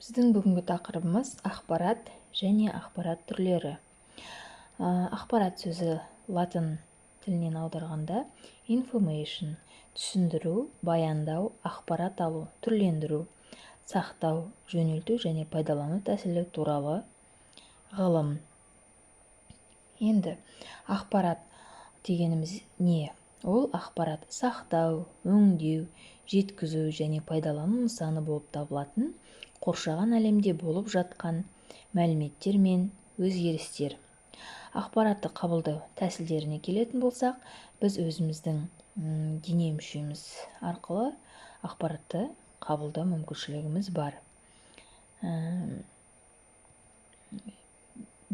Біздің бүгінгі тақырыбымыз ақпарат және ақпарат түрлері. Ақпарат сөзі латын тілінен аударғанда information, түсіндіру, баяндау, ақпарат алу, түрлендіру, сақтау, жөнелту және пайдалану тәсілі туралы ғылым. Енді ақпарат дегеніміз не? Ол ақпарат сақтау, өңдеу, жеткізу және пайдалану нысаны болып табылатын қоршаған әлемде болып жатқан мәліметтер мен өзгерістер. Ақпаратты қабылдау тәсілдеріне келетін болсақ, біз өзіміздің дене мүшеміз арқылы ақпаратты қабылдау мүмкіншілігіміз бар.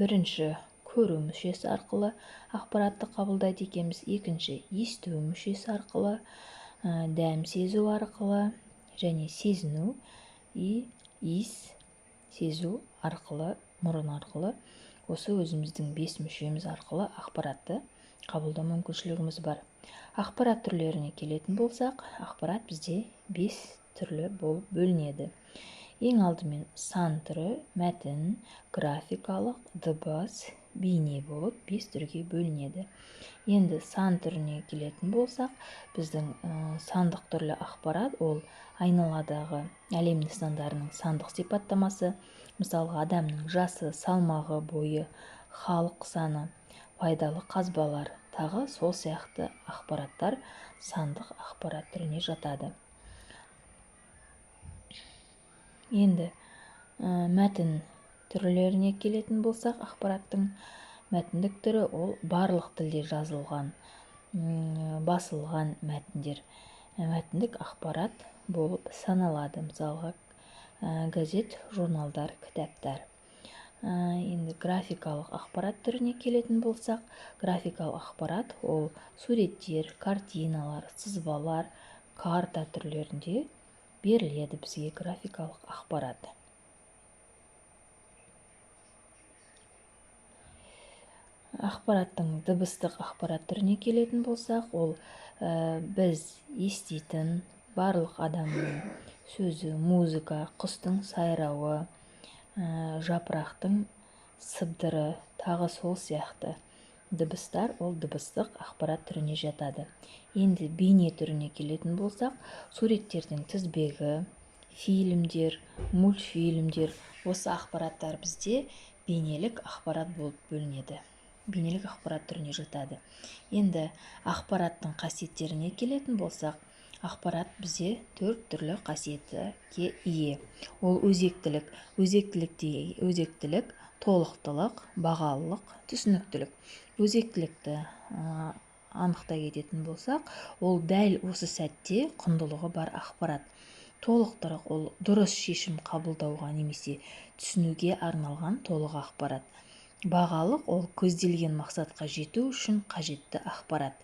Бірінші көру мүшесі арқылы ақпаратты қабылдайды екенбіз, екінші есту мүшесі арқылы, дәм сезу арқылы және сезіну и иіс сезу арқылы, мұрын арқылы, осы өзіміздің 5 мүшеміз арқылы ақпаратты қабылдау мүмкіншілігіміз бар. Ақпарат түрлеріне келетін болсақ, ақпарат бізде 5 түрлі болып бөлінеді. Ең алдымен сан түрі, мәтін, графикалық, дыбыс, бейне болып 5 түрге бөлінеді. Енді сан түріне келетін болсақ, біздің сандық түрлі ақпарат ол айналадағы әлем нысандарының сандық сипаттамасы, мысалға адамның жасы, салмағы, бойы, халық саны, пайдалы қазбалар, тағы сол сияқты ақпараттар сандық ақпарат түріне жатады. Енді мәтін түрлеріне келетін болсақ, ақпараттың мәтіндік түрі ол барлық тілде жазылған, басылған мәтіндер, мәтіндік ақпарат болып саналады. Мысалға, газет, журналдар, кітаптар. Енді графикалық ақпарат түріне келетін болсақ, графикалық ақпарат ол суреттер, картиналар, сызбалар, карта түрлерінде беріледі бізге графикалық ақпарат. Ақпараттың дыбыстық ақпарат түріне келетін болсақ, ол біз еститін барлық адамның сөзі, музыка, құстың сайрауы, жапырақтың сыбдыры, тағы сол сияқты дыбыстар ол дыбыстық ақпарат түріне жатады. Енді бейне түріне келетін болсақ, суреттердің тізбегі, фильмдер, мультфильмдер, осы ақпараттар бізде бейнелік ақпарат болып бөлінеді. Бейнелік ақпарат түріне жатады. Енді ақпараттың қасиеттеріне келетін болсақ, ақпарат бізде 4 түрлі қасиетке ие. Ол өзектілік, өзектілік, толықтылық, бағалылық, түсініктілік. Өзектілікті анықтай кететін болсақ, ол дәл осы сәтте құндылығы бар ақпарат. Толықтырық ол дұрыс шешім қабылдауға немесе түсінуге арналған толық ақпарат. Бағалық ол көзделген мақсатқа жету үшін қажетті ақпарат.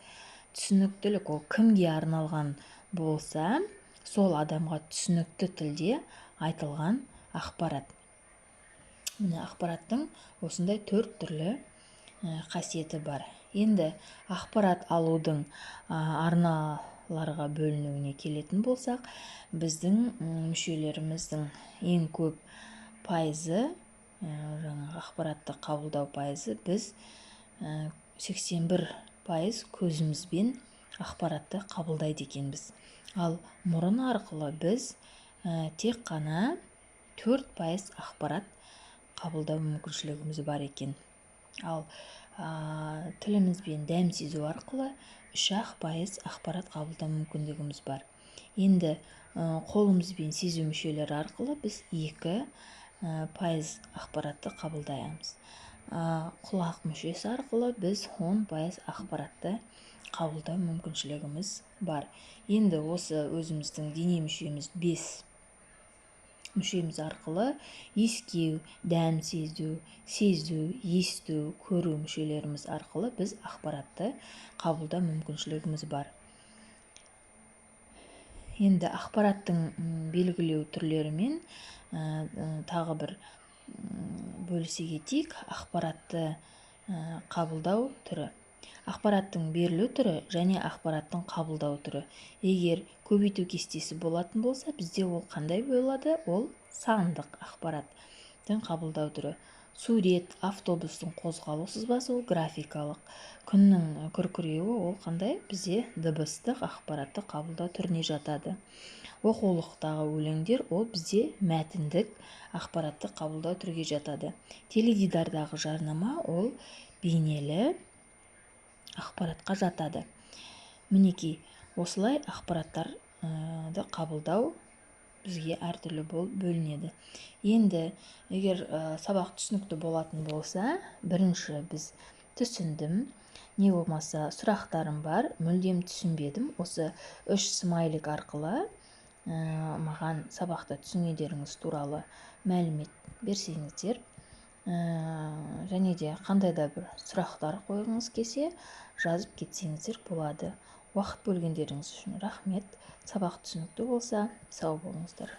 Түсініктілік ол кімге арналған болса, сол адамға түсінікті тілде айтылған ақпарат. Міне ақпараттың осындай 4 түрлі қасиеті бар. Енді ақпарат алудың арналарға бөлінуіне келетін болсақ, біздің мүшелеріміздің ең көп пайызы, жаңағы ақпаратты қабылдау пайызы, біз 81% көзімізбен ақпаратты қабылдайды екенбіз. Ал мұрын арқылы біз тек қана 4% ақпарат қабылдау мүмкіншілігіміз бар екен. Ал тілімізбен дәм сезу арқылы 3% ақпарат қабылдау мүмкіндігіміз бар. Енді қолымызбен сезу мүшелері арқылы біз 2% ақпаратты қабылдаймыз. Құлақ мүшесі арқылы біз 10% ақпаратты қабылдау мүмкіншілігіміз бар. Енді осы өзіміздің дене мүшеміз 5 мүшеміз арқылы иіскеу, дәм сезу, сезу, есту, көру мүшелеріміз арқылы біз ақпаратты қабылдау мүмкіншілігіміз бар. Енді ақпараттың белгілеу түрлерімен тағы бір бөлісе кетейік. Ақпаратты қабылдау түрі. Ақпараттың берілу түрі және ақпараттың қабылдау түрі. Егер көбейту кестесі болатын болса, бізде ол қандай болады? Ол Сандық ақпараттың қабылдау түрі. Сурет, автобустың қозғалу сызбасы, ол графикалық. Күннің күркіреуі, ол қандай? Бізде дыбыстық ақпаратты қабылдау түріне жатады. Оқулықтағы өлеңдер, ол бізде мәтіндік ақпаратты қабылдау түрге жатады. Теледидардағы жарнама, ол бейнелі ақпаратқа жатады. Мінекей, осылай ақпараттарды қабылдау бізге әртүрлі болып бөлінеді. Енді егер сабақ түсінікті болатын болса, бірінші біз «түсіндім», не болмаса «сұрақтарым бар, мүлдем түсінбедім», осы үш смайлик арқылы маған сабақта түсінгендеріңіз туралы мәлімет берсеңіздер, және де қандай да бір сұрақтар қойғыңыз келсе, жазып кетсеңіздер болады. Уақыт бөлгендеріңіз үшін рахмет. Сабақ түсінікті болса, сау болыңыздар.